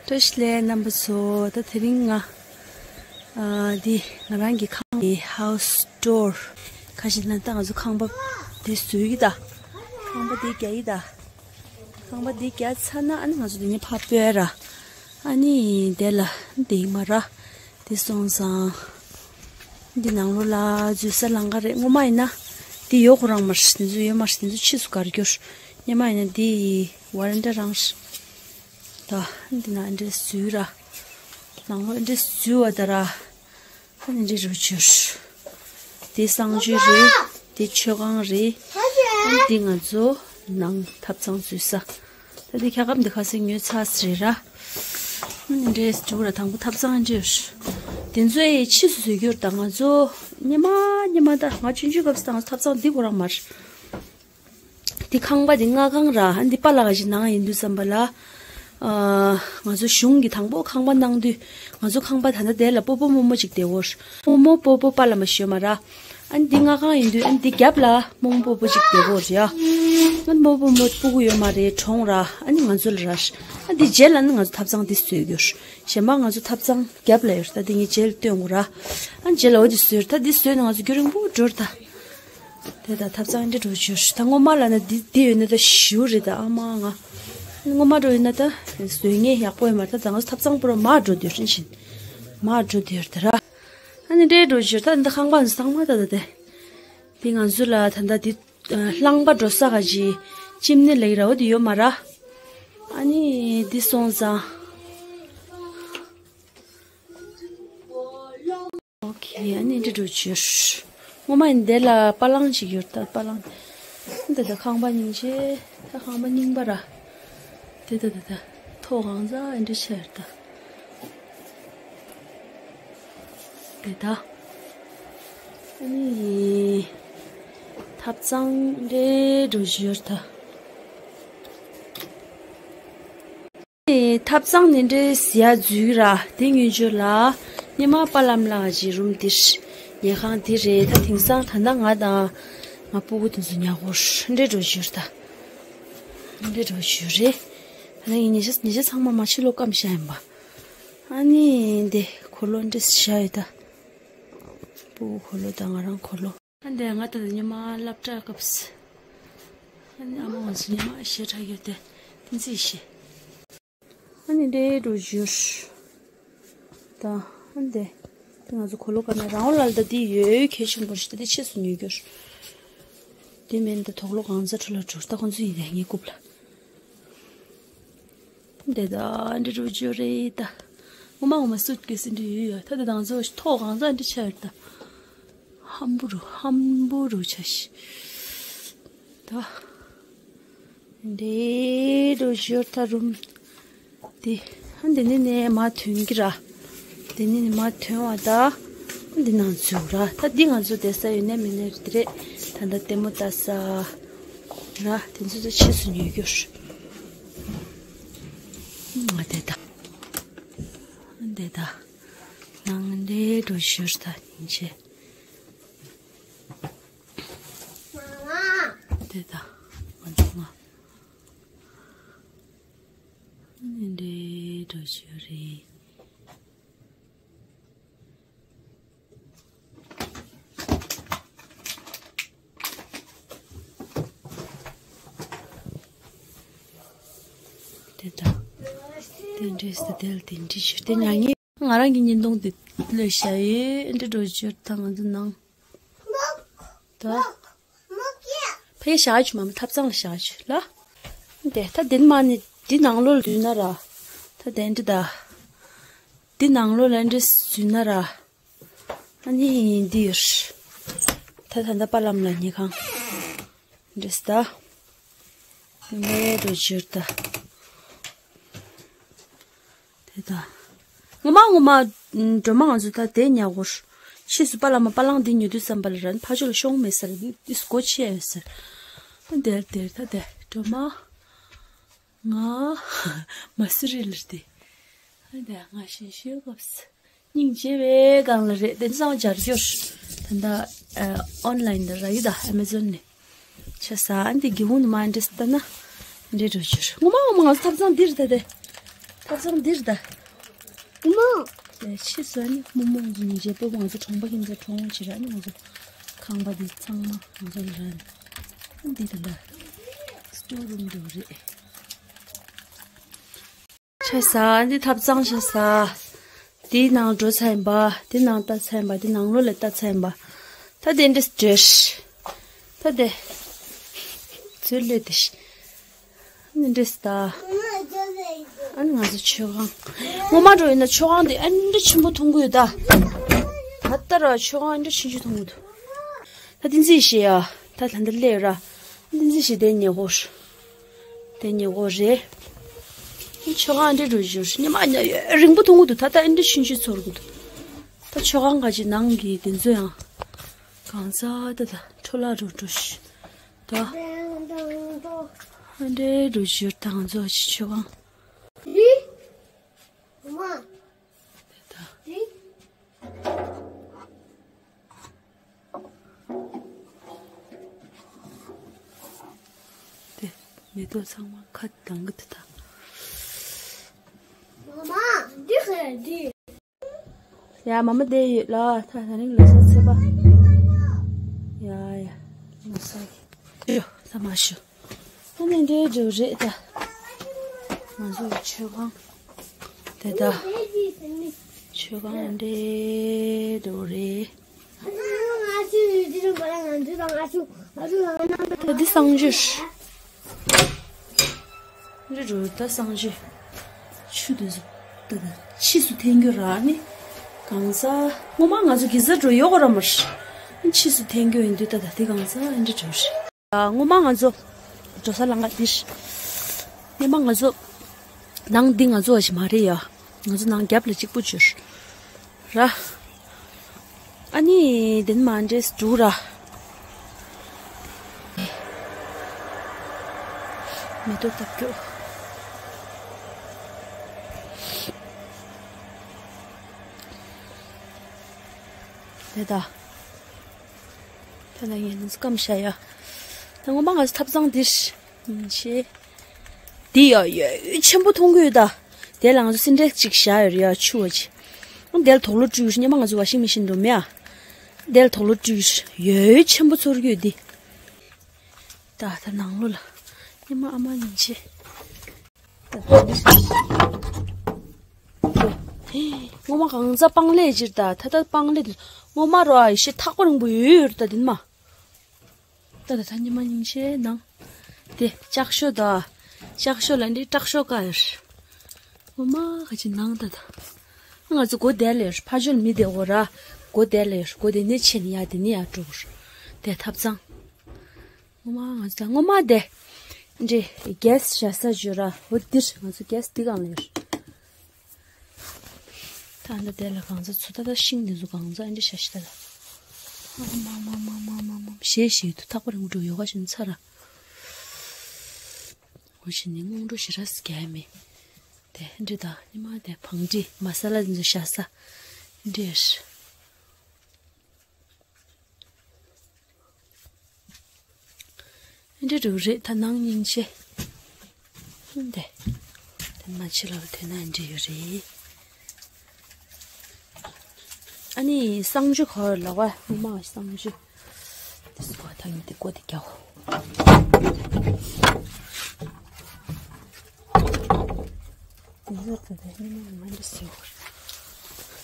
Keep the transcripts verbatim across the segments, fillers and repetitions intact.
བཀྲ་ཤིས་བདེ་ལེགས་རྣམ་པ་ཚོ། ད་དེ་རིང་ང་ཨ་འདི་ང་རང་གི་ཁང་གི་ཧའུ་སི་ཊོར་ཁ་ཤས་ན། ད་ང་ཚོ་ཁང་པ་འདི་བཟོས་ཀྱི་ད། ཁང་པ་འདི་རྒྱག་གི་ད། ཁང་པ་འདི་རྒྱག་ཚར་ན་ཨ་ནི་ང་ཚོ་འདི་ནས་ཕར་སྤོས་ར། ཨ་ནི་དེ་ལ་འདི་མ་ར། འདི་སོང་ཙང་འདི་ནང་ལོགས་ལ་འཛུལ་ས་ལང་ཀ་རེད། སྔོན་མ་ཡིན་ན་འདི་ཡོད་ཁོ་རང་མ་རེད། འདི་ཚོ་ཡོད་མ་རེད། འདི་ཚོ་ཕྱིས་སུ་གར་གྱུར། སྔོན་མ་ཡིན་ན་འདི་ཝ་རན་ཌ་རང་རེད། ད་འདི་ན་འདྲེ་འཛུལ་ར། ནང་ལོགས་འདྲེ་འཛུལ་བ་ད་ར། ཨ་ནི་འདི་རུ་བྱོས། འདི་གསང་སྤྱོད་རེད། འདི་མཆོད་ཁང་རེད། ཨ་ནི་འདི་ང་ཚོ་ནང་ཐབ་ཚང་འཛུལ་ས། ད་འདི་ཁ་སྐམ་འདི་ཁ་སེང་ཉོས་ཚར་ས་རེད་ར། ཨ་ནི་འདྲེ་འཛུལ་ར། དང་པོ་ཐབ་ཚང་འདི་རེད། འདི་ཚོ་ཡི་ཕྱིས་སུ་བཟོས་རྒྱུ་རེད། ད་ང་ཚོ་སྔོན་མ་སྔོན་མ་ད་ང་ཆུང་ཆུང་སྐབས་སུ་ད་ང་ཚོ་ཐབ་ཚང་འདི་ཁོ་རང་མ་རེད། འདི་ཁང་པ་འདི་སྔ་ཁང་ར། ཨ་འདི་པ་ལགས་ཀྱི་ནང་ཡིན་དུས་ཙམ་པ་ལ། ཨ་ང་ཚོ་གཞུང་གི་དང་པོ་ཁང་པ་གནང་དུས་ང་ཚོ་ཁང་པ་ད་ལྟ་དེ་ལ་སྤོ་བོ་རྨོ་མོ་གཅིག་བསྡད་ཡོད། རྨོ་མོ་སྤོ་བོ་པ་ལགས་མ་ཞུས་མ་ར། ཨ་འདི་སྔ་ཁང་ཡིན་དུས་ཨ་འདི་རྒྱབ་ལ་རྨོ་མོ་སྤོ་བོ་གཅིག་བསྡད་ཡོད་ཡ། ཨ་རྨོ་བོ་རྨོ་སྤུ་གུ་ཡོད་མ་རེད། གྲོངས་ར། ཨ་ནི་ང་ཚོ་ལ་ར། ཨ་འདི་རྗེས་ལ་ནི་ང་ཚོ་ཐབ་ཚང་འདི་བཟོས་ཡོད། གཞན་པ་ང་ཚོ་ཐབ་ཚང་རྒྱབ་ལ་ཡོད། ད་འདི་ངས་རྗེས་ལ་སྟོན་དགོས་ར། ཨ་རྗེས་ལ་འོ་འདི་བཟོས། ད་འདི་བཟོས་ན་ང་ཚོ་རྒྱུན་རིང་པོ་འགྲོ་ར་ད། དེ་ད་ཐབ་ཚང་འདི་འགྲོ་བྱོས། ད་སྔོན་མ་ལ་ན་འདི་འདི་ཡོད་ན་ད་ཞུ་རེད་ད། ཨ་མ་ང་སྔོན་མ་འགྲོ་ཡོད་ན་ད་བཟོས་ངེས་ཡག་པོ་ཡོད་མ་རེད། ད་ད་ང་ཚོ་ཐབ་ཚང་པུ་ར་མར་འགྲོ་འདོད་རིན་ཆེན་མར་འགྲོ་འདོད་ད་ར། ཨ་ནི་འདྲེ་འགྲོ་བྱོས། ད་འདི་ཁང་པ་འདི་ཚང་མ་ད་ད་དེ་འདི་ང་ཚོ་ལ་ད་ད་འདི་རླངས་པ་འགྲོ་ས་ག་ཅི་ཅིམ་ནི་ལེགས་ར་འོ་དེ་ཡོད་མ་ར། ཨ་ནི་འདི་སོང་ཙང་། ཨོ་ཁེ། ཨ་ནི་འདི་འགྲོ་བྱོས། སྔོན་མ་ཡིན་འདི་ལ་པ་ལང་ཅིག་ཡོད་ད། པ་ལང་། འདི་ད་ཁང་པ་སྙིང་རྗེ། ད་ཁང་པ་རྙིང་པ་ར། དེ་ད་ད་ད་ཐོག་གང་ས་ཨ་འདྲ་ཆེ་ཡོད་ད། དེ་ད། ཨ་ནི་ཐབ་ཚང་འདི་འགྲོ་བྱོས་ད། ཐབ་ཚང་ནི་འདྲེ་ཟིའ་འཛུལ་ར། དེ་ཉུང་ཆོས་ལ་སྔོན་མ་པ་ལམ་ལགས་ཀྱི་རུམ་འདིར་ཉལ་ཁང་འདི་རེད། ད་དེང་སང་ད་ལྟ་ང་དང་ང་སྤུ་གུ་དེ་ཚོ་ཉལ་ཁོར་འདྲེ་འགྲོ་བྱོས་ད། འདྲེ་འགྲོ་བྱོས་རེད། ད་ངའི་ཉལ་ཆས་ཉལ་ཆས་ཚང་མ་མ་ཕྱི་ལོགས་སྐམ་བཞག་ཡིན་པ། ཨ་ནི་འདི་འཁོར་ལོ་འདྲེ་བཞག་ཡོད་ད། སྤུ་གུ་འཁོར་ལོ་དང་ང་རང་འཁོར་ལོ། ཨ་འདི་ང་ད་ཉི་མ་སློབ་གྲྭ་སྐབས་སུ། ཨ་ནི་ཨ་མ་ང་ཚོ་ཉི་མ་ཞེ་དྲག་ཡོད་དེ་བསྟན་རྩིས་ཤེས། ཨ་ནི་འདྲེ་འགྲོ་བཞུར། ད་ཨ་འདི་ང་ཚོ་གོ་ལོ་ཀ་ནས་རང་ལ་ད་འདི་ཡོད་གལ་ཆེན་པོ་ཞིག་ད་འདི་ཆེས་སུ་ཉོས་རྒྱུར། དེ་མིན་ད་དོག་ལོ་གང་ཚ་ཁྲོ་ལ་འགྲོ་ད་ཁོང་ཚོ་ཡིན་ད་ངའི་རྐུབ་ལ། འདི་ད་འདྲེ་འགྲོ་བཞུར་རེད་ད། ངོ་མ་ངོ་མ་སུད་ཀེ་སི་འདྲེ་ཡོད་ཡོད་ད་ད་དང་ཚོ་ཐོག་གང་ཚ་འདྲེ་ཆ་ཡོད་ད། ཧམ་བུ་རུ་ཧམ་བུ་རུ་ཆ་ཤི། ད། འདྲེ་རུ་ཞོར་ཐ་རུམ། དེ། འདི་ནི་ནས་མ་ཐོན་གི་ར། འདི་ནི་ནས་མ་ཐོན་བ་ད། འདི་ནང་འཛུལ་ར། ད་འདི་ང་ཚོ་བསྡད་ས་ཡོད་ནས་མེད་ནས་རེད་དེ་རེད། ད་ད་ལྟད་མོ་ལྟ་ས། ར། དེ་ཚོ་ད་ཕྱིས་སུ་ཉོས་རྒྱུར། ང་བསྡད་ད། བསྡད་ད། ནང་འདྲེ་རུ་ཞོར་ཐ་ཉིན་ཆེ། དེ་ད། ང་ཚོ་ང་། འདི་འདྲའི་འགྲོ་རྒྱུ་རེད། དེ་ད། དེ་འདྲའི་སི་དེལ་དེ་འདྲའི་ཞུ་དེ་ཉག་ཉེ། ང་རང་གི་བརྙན་ཐུང་དེ་ལོས་བྱ་ཡི་འདྲ་འགྲོ་རྒྱུར་ད་ང་ཚོ་ནང་། ད། ཕ་གི་བཞག་ཆུ་མ་མ་ཐབ་ཚང་ལ་བཞག་ཆུ་ལ། དེ་ད་དེ་མ་ནི་འདི་ནང་ལོགས་ལ་འཛུལ་ན་ར། ད་དེ་འདྲ་ད། འདི་ནང་ལོགས་ལ་འདྲ་འཛུལ་ན་ར། ཨ་ནི་འདི་ཡོད། ད་ད་ད་པ་ལམ་ལ་ཉལ་ཁང་། འདྲ་ད། འདི་འགྲོ་རྒྱུར་ད། དེ་ད། ངོ་མ་ངོ་མ། སྒྲོལ་མ་ང་ཚོ་ད་དེ་ཉལ་གོར། ཕྱིས་སུ་པ་ལ་མ་པ་ལང་འདི་ཉོ་དུས་ཙམ་པ་ལ་རན་ཕ་ཆོ་ལ་ཤོང་མེད་ཟེར་འདི་འདི་སྒོ་ཕྱེ་ཡོད་ཟེར། དེར་དེར་ད་དེ་སྒྲོལ་མ། ང་། མ་སུ་རི་ལར་དེ། དེ་ང་ཤི་ཤི་གོབས། སྙིང་རྗེ་བའི་སྒང་ལ་རེད་དེ་ཚང་སྦྱར་རྒྱུར། ད་ད། ཨོན་ལ་ཡིན་ད་ར་ཡི་ད་ཨ་མེ་ཛོན་ནས། ཆ་ས་ཨ་འདི་སྒེའུ་ཁུང་ནས་མ་འདྲེས་ལྟ་ན། འདྲེ་འགྲོ་རྒྱུར། ངོ་མ་ངོ་མ་ང་ཚོ་ཐབ་ཚང་འདིར་ད་དེ། ཐབ་ཚང་འདིར་ད། ཨུ་མ། ཕྱིས་སུ་ནི་མོ་མོ་ང་ཚོ་ཉིན་རྗེས་སྤོ་བོ་ང་ཚོ་གྲོང་པ་ཁྱིམ་ཚང་གྲོང་ཆེ་ར་ནི་ང་ཚོ་ཁང་པ་འདི་ཚང་མ་ང་ཚོ་ལ་ར་ནི། འདི་ད་ལ་སི་ཊོར་རུམ་འདྲ་བོ་རེད། ཆ་ས་འདི་ཐབ་ཚང་ཆ་ས། འདི་ནང་འགྲོ་ཚར་ཡིན་པ། འདི་ནང་ལྟ་ཚར་ཡིན་པ། འདི་ནང་ལོགས་ལ་ལྟ་ཚར་ཡིན་པ། ད་དེ་འདྲས་འདྲེས། ད་དེ་ཚུར་ལོས་དེ་ཤི། འདི་འདྲས་ད། ཨ་ནི་ང་ཚོ་མཆོད་ཁང་། སྔོན་མ་འགྲོ་ཡིན་ན་མཆོད་ཁང་དེ་ཨ་འདྲ་ཆེན་པོ་མཐོང་གི་ཡོད་ད། ད་ལྟ་ར་མཆོད་ཁང་ཨ་འདྲ་ཆུང་ཆུང་མཐོང་གི་འདུག་ད་དེ་འཛིན་ཤེས་ཡ། ད་ད་འདི་སླེབས་ར། འདི་འཛིན་ཤེས་དེ་ཉེ་འཁོར། དེ་ཉེ་འཁོར་རེད། མཆོད་ཁང་འདྲེ་འགྲོ་རྒྱུ་རེད། ཉི་མ་ཉ་ཡོད་རིང་པོ་མཐོང་གི་འདུག་ད་ལྟ་ཨེ་འདྲ་ཆུང་ཆུང་ཚོར་གི་འདུག་ད་མཆོད་ཁང་ག་ཅིག་ནང་གི་དེ་ཚོ་ཡང་གང་ས་ད་ད་འཕྲོ་བརླག་འགྲོ་འགྲོ་ཤི། ད་ཨེ་འདྲ་འགྲོ་རྒྱུ་རེད། ད་ང་ཚོ་ཅིག་མཆོད་ཁང་རེད། ད། དེ་མེ་ཏོག་ཚང་མ་ཁ་གདངས་གི་འདུག་ད། མ་མ། འདི་ཁ་འདི། ཡ་མ་མ་བསྡད་ཡོད་ལ། ད་ད་རིང་ལོ་གསར་ཚེས་པ། ཡ་ཡ། ལོ་གསར་གི། ཡོ་ས་མ་ཞུ། ཨ་ནི་འདྲའི་འགྲོ་རེད་ད། ང་ཚོ་མཆོད་ཁང་། དེ་ད། མཆོད་ཁང་འདྲའི་འགྲོ་རེད། ད་འདི་གསང་སྤྱོད། འདི་འགྲོ་ད་གསང་སྤྱོད། ཆུ་དེ་ཚོ་ད་ད་ཕྱིས་སུ་འཐེན་རྒྱུ་རག་ནི། གང་ས་སྔོན་མ་ང་ཚོ་གེ་སར་འགྲོ་ཡོད་གོ་ར་མར། ཕྱིས་སུ་འཐེན་རྒྱུ་ཡིན་དུས་ད་ད་འདི་གང་ས་འདི་འགྲོ་རེད། སྔོན་མ་ང་ཚོ་འགྲོ་ས་ལམ་ཁ་འདིར། སྔོན་མ་ང་ཚོ་ནང་འདི་ང་ཚོ་བ་ཞིག་མ་རེད་ཡ། ང་ཚོ་ནང་རྒྱབ་ལ་གཅིག་པུ་བྱོས་ར། ཨ་ནི་དེ་ནས་མར་འདྲེས་འགྲོ་ར། མེ་ཏོག་བཏབ་རྒྱུ། དེ་ད། ད་ལྟ་ངས་ནི་སྐམ་བྱ་ཡ། ད་སྔོན་མ་ང་ཚོ་ཐབ་ཚང་འདིར་ཡིན་ཤེས། འདི་ཡ་ཡོད་ཆེན་པོ་མཐོང་གི་ཡོད་ད། དེ་ལ་ང་ཚོ་སིན་ཊེག་སི་གཅིག་བཞག་ཡོད་རེད་ཡ་ཆུ་བ་ཅིག་དེ་ལ་དོག་ལོ་བཀྲུས་ཤིང་སྔོན་མ་ང་ཚོ་ཝ་ཤིང་མེ་ཤིན་འགྲོ་མེད་ཨ། དེ་ལ་དོག་ལོ་བཀྲུས་ཡོད་ཆེན་པོ་ཚོར་གི་ཡོད་འདི། ད་ད་ནང་ལོགས་ལ། སྔོན་མ་ཨ་མ་ཉིན་བྱེད། སྔོན་མ་གང་ཚ་སྤང་ལེབ་ཅིག་ད་ད་ལྟ་སྤང་ལེབ་དེ་སྔོན་མ་རོ་ཨ་ཡེ་ཤེས་ཐག་པ་རིང་པོ་ཡོད་ཡོད་ད་དེ་ནི་མ། ད་ད་ད་ཉི་མ་ཉིན་བྱེད་ནང་། དེ་ལྕགས་ཤོག་ད། ལྕགས་ཤོག་ལ་འདི་ལྕགས་ཤོག་ཀ་ཡོད། སྔོན་མ་ག་ཅིག་ནང་ད་ད། ང་ཚོ་སྒོ་དེ་ལ་ཡོད་ཕ་ཇོལ་མི་དེ་འོ་ར། སྒོ་དེ་ལ་ཡོད་སྒོ་དེ་ནས་ཕྱེ་ནི་ཡ་དེ་ནས་ཡ་འགྲོ་གོ་དེ་ཐབ་ཚང་། ངོ་མ་ང་ཚོ་ངོ་མ་དེ། འདྲེ་གེ་སི་བཞག་ས་བརྗོད་ར་འོ་འདིར་ང་ཚོ་གེ་སི་འདི་གང་ལ་ཡོད། ད་འདི་དེ་ལ་གང་ཚ་ཚོ་ད་ད་ཤིང་འདི་ཚོ་གང་ཚ་འདྲེ་བཞག་ཤི་ད་ལ། མ་མ་མ་མ་མ་མ་ཞེས་ཞེས་དུ་ཐག་པ་རིང་འགྲོ་ཡོ་ག་ཞིམ་ཚ་ར། འོ་ཞིག་ནི་སྔོན་འགྲོ་ཞེ་ར་སི་རྒྱ་མེད། དེ་འདྲེ་ད་ཉི་མ་དེ་བང་འདྲེ་མ་ས་ལ་འདི་ཚོ་བཞག་ས་འདྲེ། འདི་རུ་རེད་ད་ནང་སྙིང་རྗེ། འདི། དེ་མ་ཕྱི་ལོགས་ཐོན་ན་འདི་ཡོད་རེད། ཨ་ནི་གསང་སྤྱོད་གོ་ལ་བ་སྔོན་མ་གསང་སྤྱོད། དེ་སུ་བ་ཐང་ཡིན་དེ་ཀོ་དེ་རྒྱག་གོ། དེ་ཚོ་ཚོ་དེ་ཉི་མ་ཉི་མ་འདི་སེ་བར།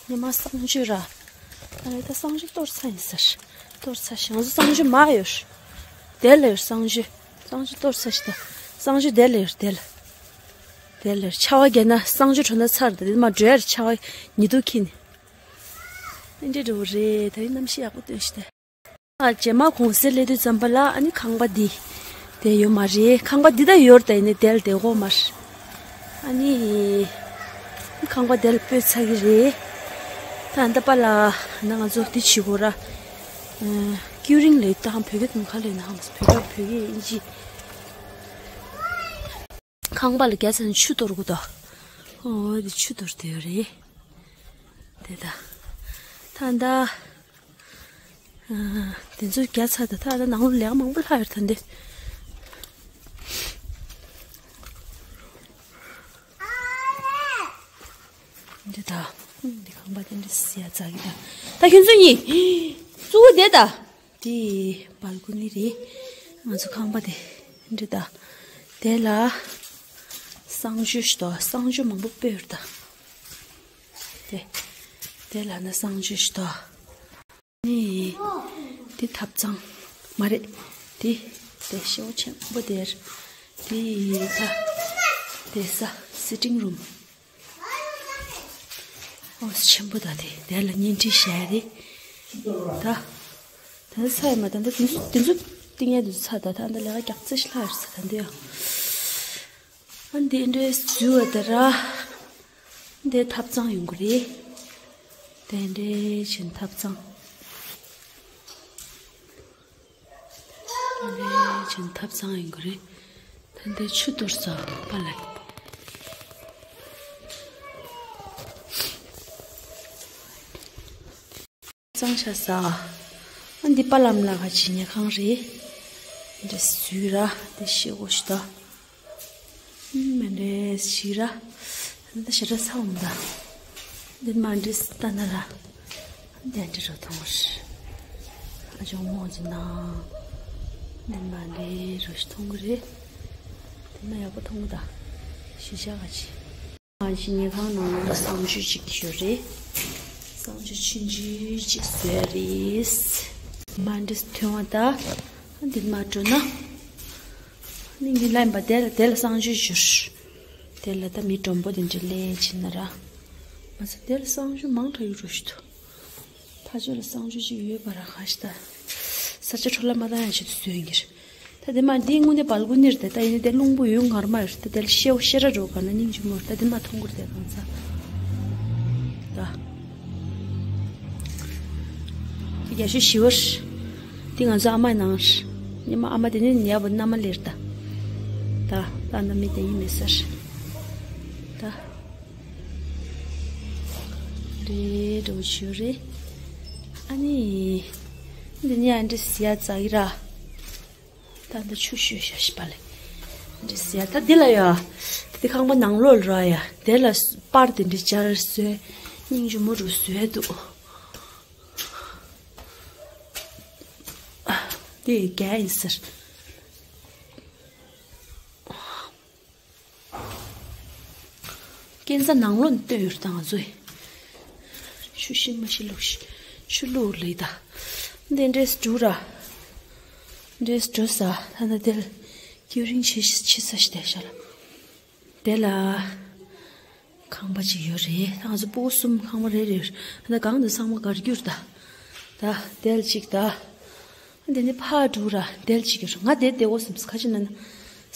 ཉི་མ་གསང་སྤྱོད་ར། ད་ལྟ་གསང་སྤྱོད་གཏོར་ཚར་ཡིན་ཟེར། གཏོར་ཚར་ཞིང་གསང་སྤྱོད་མ་ཡོད། དེ་ལ་ཡོད་གསང་སྤྱོད། གསང་སྤྱོད་གཏོར་ཚར་ཞིག་ད། གསང་སྤྱོད་དེ་ལ་ཡོད་དེ་ལ། དེ་ལ་ཡོད་ཆར་པ་བརྒྱབ་ན་གསང་སྤྱོད་གྲོ་ན་ཚར་ད་དེ་མ་འགྲོ་ཡར་ཆར་པ་ཉི་གདུགས་འཁྱིལ་ནས། ཨེ་འདྲེ་འགྲོ་བོ་རེད་ད་ཡིན་གནམ་གཤིས་ཡག་པོ་སྟོན་ཞིག་ད། ཨ་རྗེས་མ་གུང་སེང་སླེབས་དུས་ཙམ་པ་ལ་ཨ་ནི་ཁང་པ་འདི། དེ་ཡོད་མ་རེད་ཁང་པ་འདི་ད་ཡོད་ད་ཡིན་ནི་དེ་ལ་དེ་གོ་མར། ཨ་ནི། ཁང་པ་དེ་ལ་སྤོས་ཚར་གི་རེད། ད་ཨ་ད་པ་ལ་ན་ང་ཚོ་འདི་བྱེད་དགོས་ར། ཀིའུ་རིང་ལས་ད་བོད་སྐད་དུ་ག་ལས་ན་བོད་སྐད་བོད་སྐད་ཨིན་ཇི། ཁང་པ་ལ་རྒྱ་ཚ་ནས་ཆུ་གཏོར་དགོས་དོ། ཨོ་དེ་ཆུ་གཏོར་དེ་ཡོད་རེད། དེ་ད། ད་ཨ་ད། དེ་ཚོ་རྒྱ་ཚ་ད་ད་ད་ནང་ལོགས་ལས་ཀ་མང་པོ་ལྷག་ཡོད་ད་འདི། འདི་ད། འདི་ཁང་པ་དེ་འདྲ་ཟེར་ཡ་ཙག་གི་ད། ད་ཁྱོད་ཚོ་གཉིས། གཙུག་དེ་ད། དེ་སྦལ་ཀོ་ནི་རེད། ང་ཚོ་ཁང་པ་དེ་འདྲ་ད། དེ་ལ་གསང་སྤྱོད་ཞིག་ཏོ། གསང་སྤྱོད་མང་པོ་སྤོས་ཡོད་ད། དེ་དེ་ལ་ན་གསང་སྤྱོད་ཞིག་ཏོ། ནི། དེ་ཐབ་ཚང་མ་རེད། དེ་དེ་ཤེའུ་ཆེན་པོ་དེར། དེ་ད། དེ་ས་སི་ཊིང་རུམ། ཨོ་ཆེན་པོ་ད་དེ་དེ་ལ་བརྙན་འཕྲིན་བྱས་རེད། ད། ད་ཚ་ཡི་མ་ད་ད་དེ་ཚོ་དེ་ཚོ་ཏིང་ཡ་དེ་ཚོ་ཚ་ད་ད་ད་ལས་ཀ་རྒྱག་རྩིས་ལྷག་རེད་ས་ད་འདི་ཡང་། ཨ་འདི་འདྲའི་བཟོས་བ་དེ་ར། འདི་ཐབ་ཚང་ཡོང་གི་རེད། དེ་འདྲའི་བྱིན་ཐབ་ཚང་། དེ་འདྲའི་བྱིན་ཐབ་ཚང་ཡོང་གི་རེད། དེ་འདྲའི་ཆུ་གཏོར་ས་པ་ལ། གཙང་ཆ་ས། ཨ་འདི་པ་ལམ་ལ་ཁ་ཅི་ཉལ་ཁང་རེད། འདི་སུས་ར་འདི་ཤེ་གོ་ཤི་ད། མ་འདྲེ་ཤི་ར། འདི་ཤི་ར་ཚ་འོང་ད། འདི་མ་འདྲེ་སི་ད་ན་ར། འདི་འདྲེ་རོ་ཐོང་ར། ཨ་ཅོ་མོ་ཅི་ན། འདི་མ་འདྲེ་རོ་ཤི་ཐོང་གི་རེད། འདི་མ་ཡག་པོ་ཐོང་གི་ད། ཤི་ཤ་ཁ་ཅི། ང་ཞིག་ཉལ་ཁང་ནང་ལ་གསང་སྤྱོད་ཅིག་ཡོད་རེད། གསང་སྤྱོད་ཆུང་ཆུང་ཅིག་བཟོས་རེད། མ་འདྲེས་ཐོན་བ་ད། འདི་མ་འགྲོ་ན། ནི་ངའི་ལན་པ་དེ་ལ་དེ་ལ་གསང་སྤྱོད་བཞུར། དེ་ལ་ད་མི་མགྲོན་པོ་དེ་འདྲ་ལས་ཕྱིན་ན་ར། མ་ཚད་དེ་ལ་གསང་སྤྱོད་མང་དྲགས་ཡོད་འགྲོ་ཞིག་འདུག་ཕ་ཆོས་ལ་གསང་སྤྱོད་ཅིག་ཡོད་པ་ར་ཁ་ཤི་ད། ས་ཆ་འཕྲོ་བརླག་མ་བཏང་ཡ་ཆེད་དུ་བཟོས་ཡིན་གྱི་རེད། ད་དེ་མ་འདི་དངོས་གནས་སྦལ་ཀོ་ནི་རེད་དེ། ད་ཡིན་ནའི་དེ་རླུང་བུ་ཡོད་ངར་མ་ཡོད་རེད་དེ། དེ་ལ་ཤེའུ་ཤེ་ར་འགྲོ་ག་ན་སྙིང་རྗེ་མོ་རེད་དེ། དེ་མ་མཐོང་གི་རེད་དེ་གང་ཚ། ད་དེ་རྒྱ་ཤོད་ཞི་བ་རེད། དེ་ང་ཚོ་ཨ་མ་ནང་རེད། ཉི་མ་ཨ་མ་དེ་ནི་ཉལ་བ་མནའ་མ་ལེར་ད། ད་ད་ན་མི་དེ་ཡིན་མི་ཟེར། ད་རེད་འགྲོ་ཆུ་རེད། ཨ་ནི་འདི་ནི་ཨ་འདྲི་ཟི་ཡ་ཙག་གི་ར། ད་འདི་ཆུ་ཤོད་ཤ་ཤི་པ་ལེ། འདི་ཟེར་ད་འདི་ལ་ཡ། དེ་ཁང་པ་ནང་ལོགས་ལ་ཡ། དེ་ལ་པར་དེ་འདྲི་སྦྱར་བཟོས། སྙིང་རྗེ་མོ་རུ་བཟོས་འདུག་དེ་རྒྱ་ཡིན་ཟེར། སྐྱེན་ས་ནང་ལོགས་ནས་བཏོན་ཡོད་རེད་ད་ང་ཚོས། ཆུ་ཤི་མ་ཤི་བླུགས་ཤི། ཆུ་བླུགས་ལེ་ད། འདི་འདྲེས་འགྲོ་ར། འདྲེས་འགྲོ་ས་ད་ན་དེར་ཁྱེད་རིང་ཆེ་ཆེ་ས་ཤི་དེ་ཤ་ལ། དེ་ལ་ཁང་པ་ཅིག་ཡོད་རེད་ད། ང་ཚོ་སྤུ་གུ་གསུམ་ཁང་པ་རེ་རེ་ཡོད་རེད་ད། གང་དུ་ཚང་མ་གར་རྒྱུར་ད། ད་དེར་ཅིག་ད། འདི་ནི་ཕར་འགྲོ་ར་དེར་ཅིག་ཡོད་རེད། ང་དེར་བསྡད་དགོས་བསམ་སོང་། ཁ་ཅིག་ན་ན་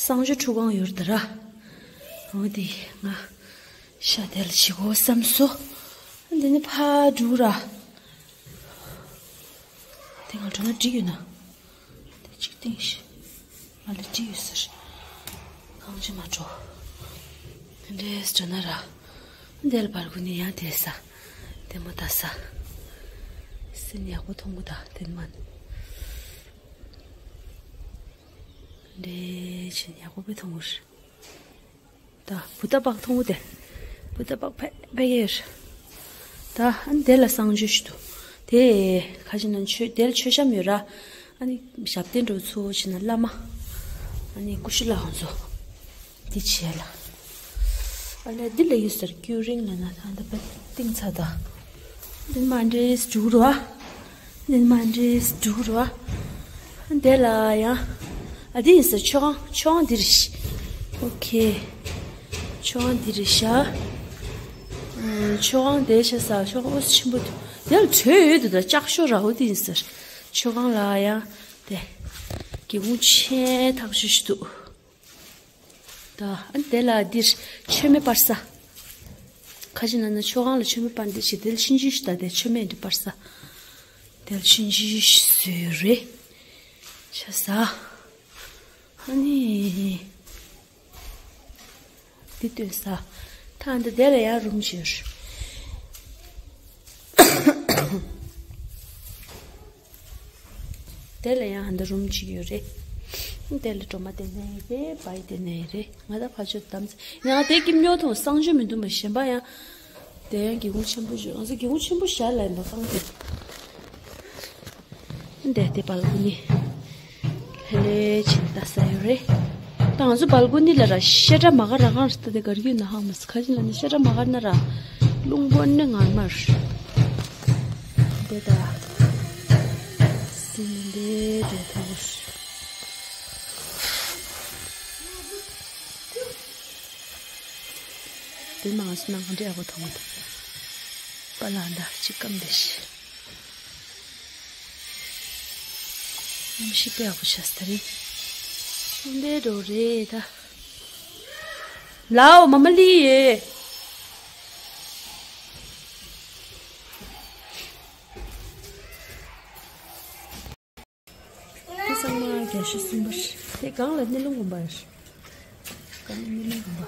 གསང་སྤྱོད་ཁྲུས་ཁང་ཡོད་རེད་ད་ར། འོ་དེ་ང་ཤ་དེར་ལ་བྱེད་དགོས་བསམ་སོང་། འདི་ནི་ཕར་འགྲོ་ར། དེ་ང་འགྲོ་ན་འགྲིག་ཡོད་ན། དེ་གཅིག་སྟེང་ཤི། ང་ལ་འགྲིག་ཡོད་ཟེར། གང་ཅི་མ་འགྲོ། འདྲེས་འགྲོ་ན་ར། འདེལ་བར་གུ་ནི་ཡང་དེ་ས། དེ་མོ་ད་ས། སེམས་ཡག་པོ་མཐོང་གི་ད་དེ་མ། འདྲེས་ཆེན་ཡག་པོ་པའི་མཐོང་གི་རེད། ད་བུ་ད་པག་མཐོང་གི་དེ། བུ་ད་པག་ཕེ་ཕེ་གེ་རེད། ད་ཨ་ནི་དེ་ལ་གསང་སྤྱོད་ཞིག་འདུག་དེ་ཁ་ཅིག་ན་ཆོས་དེ་ལ་མཆོད་བཤམས་ཡོད་ར། ཨ་ནི་ཞབས་བརྟན་འགྲོ་ཚུལ་བྱས་ན་བླ་མ། ཨ་ནི་ཀུ་ཤུ་ལ་ཧོན་ཚོ། འདི་བྱས་ལ། ཨ་ལས་འདི་ལ་ཡོད་ཟེར་ཀྱུ་རིང་ལ་ན་ད་འདི་པ་ཏིང་ཚ་ད། འདི་མ་འདྲེས་འགྲུག་རུ་བ། འདི་མ་འདྲེས་འགྲུག་རུ་བ། འདི་ལ་ཡང་། ཨ་འདི་ཡིན་ཟེར་མཆོད་ཁང་མཆོད་ཁང་འདི་རེད། ཨོ་ཁེ། མཆོད་ཁང་འདི་རེད་ཤག་མཆོད་ཁང་དེ་ཆ་ས་མཆོད་ཁང་ཨོ་ཆེན་པོ་འདུག་དེ་ལ་བྲོས་ཡོད་འདུག་ད་ལྕགས་ཤོག་ར་བོ་འདི་ཡིན་ཟེར། མཆོད་ཁང་ལ་ཡང་དེ། སྒེའུ་ཁུང་ཆེན་ཐག་ཆོད་ཞིག་འདུག་ད་ཨ་ནི་དེ་ལ་འདིར་མཆོད་མེ་སྤར་ས། ཁ་ཅིག་ན་ན་མཆོད་ཁང་ལ་མཆོད་མེ་སྤར་འདི་ཞིག་དེ་ལ་ཤིན་ཅི་ཞིག་ད་དེ་མཆོད་མེ་འདི་སྤར་ས། དེ་ལ་ཤིན་ཅི་ཞིག་བཟོས་ཡོད་རེད། ཆ་ས། ཨ་ནི། འདི་སྟོན་ས། ད་འདི་དེ་ལ་ཡང་རུམ་ཅིག་ཡོད་རེད། དེ་ལ་ཡང་ཧ་འདི་རུམ་ཅིག་ཡོད་རེད། དེ་ལ་སྒྲོལ་མ་དེ་ནས་རེད། བའི་དེ་ནས་རེད། ང་ད་ཕ་ཆོས་དམ་ཚིག་ཡང་དེ་ཀིམ་ཉོ་ཐོང་གསང་སྤྱོད་མི་འདུག་མ་གཞན་པ་ཡང་། དེ་ཡང་སྒེའུ་ཁུང་ཆེན་པོ་བཞག་ང་ཚོ་སྒེའུ་ཁུང་ཆེན་པོ་བཞག་ལ་ཡིན་པ་ཁང་དེ། འདས་དེ་སྦལ་ཀོ་ནི། ལྷེ་ལྷེ་ཕྱིན་ལྟ་ས་ཡོད་རེད། ད་ང་ཚོ་སྦལ་ཀོ་ནི་ལ་ར་ཤ་ཁྲ་མ་ག་ར་གང་རེད་ད། དེ་གར་གྱི་ན་ཧང་མ་ཁ་ཅིག་ལ་ནི་ཤ་ཁྲ་མ་ག་ན་ར། རླུང་པོ་ནི་ངར་མར། དེ་ད། སི་མི་འདི་རེད་ཐོག་དེ་མ་ང་ཚོ་ནང་ག་འདྲ་ཡག་པོ་མཐོང་གི་འདུག་པ་ལ་འདར་ཅིག་སྐམ་བསྡད་ཤི། གནམ་གཤིས་དཔེ་ཡག་པོ་ཆགས་ས་རེད། ཤིང་འདེད་འགྲོ་རེད་ད། ལའོ་མ་མ་ལི་ཡེ། དེ་ཚང་མ་རྒྱ་ཤོད་གསུམ་པ་རེད། དེ་སྒང་ལ་སྣེ་ལུང་དགོན་པ་རེད། སྒང་སྣེ་ལུང་དགོན་པ།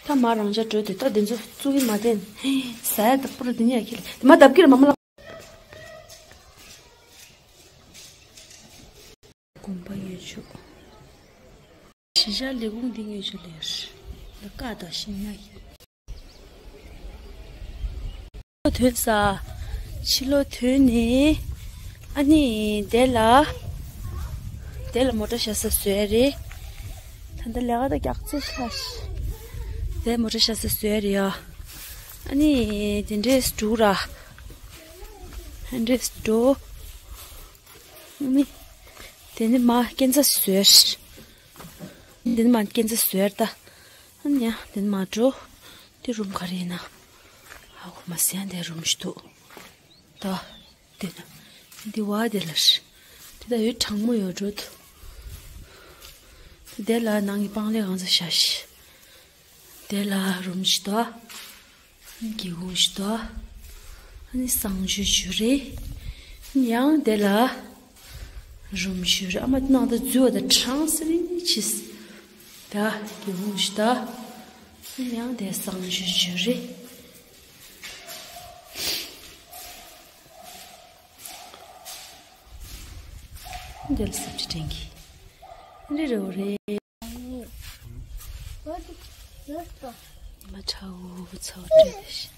ད་མ་རང་ཅག་འགྲོ་དེ་ད་དེ་ཚོ་བཙུགས་ཡིན་མ་བསྟན། ཟ་ཡ་ད་པུ་ར་དེ་ནས་ཡ་ཁྱེར་དེ་མ་བརྡབ་ཀྱི་རེད་མ་མ་ལ། དགོན་པ་ཡོད་ཆོག་གཞིས་ཆགས་ལས་ཁུངས་འདི་ངོས་ཆོད་ལས་ལ་ཀ་དང་ཤིང་ནགས་ཡིན། ཕྱི་ལོགས་ཐོན་ས། ཕྱི་ལོགས་ཐོན་ནས། ཨ་ནི་དེ་ལ། དེ་ལ་མོ་ཊ་བཞག་ས་བཟོས་རེད། ད་ལྟ་ལས་ཀ་ད་རྒྱག་ཚེ་ཤ་ཤ། དེ་མོ་ཊ་བཞག་ས་བཟོས་རེད་ཡ། ཨ་ནི་དེ་འདྲས་འགྲུག་ར། དེ་འདྲས་འགྲོ། ཨ་ནི། དེ་ནི་མ་སྐས་འཛེག་བཟོས། དེ་ནི་མ་སྐས་འཛེག་བཟོས་ད། ཨ་ནི་ཡ་དེ་ནི་མ་འགྲོ། དེ་རུམ་ག་རེ་ཡིན་ན། ཧ་གོ་མ་སོང་། དེ་རུམ་ཞིག་འདུག་ད། དེ་ན། འདི་བ་དེ་ལ་ཧྲི། དེ་ད་ཡོད་གྲང་མོ་ཡོད་འགྲོ་དུ། དེ་ལ་ནང་གི་སྤང་ལེབ་གང་ཚ་ཤ་ཤི། དེ་ལ་རུམ་ཞིག་ད། སྒེའུ་ཁུང་ཞིག་ད། ཨ་ནི་གསང་སྤྱོད་ཞུ་རེད། ཡང་དེ་ལ་རུམ་ཞུ་རེད། ཨ་མ་དེ་ནང་ད་འཛུལ་བ་ད་གྲང་ས་རིང་ཆིས། ད་སྒེའུ་ཁུང་ཞིག་ད། ཡང་དེ་གསང་སྤྱོད་ཞུ་རེད། འདི་ལ་སེམས་ཅི་དྲན་གི། འདི་རེད་འོ་རེད། ཉི་མ་ཁྲ་བོ་ཚ་བོ་སྤྲད་དེ་ཤི།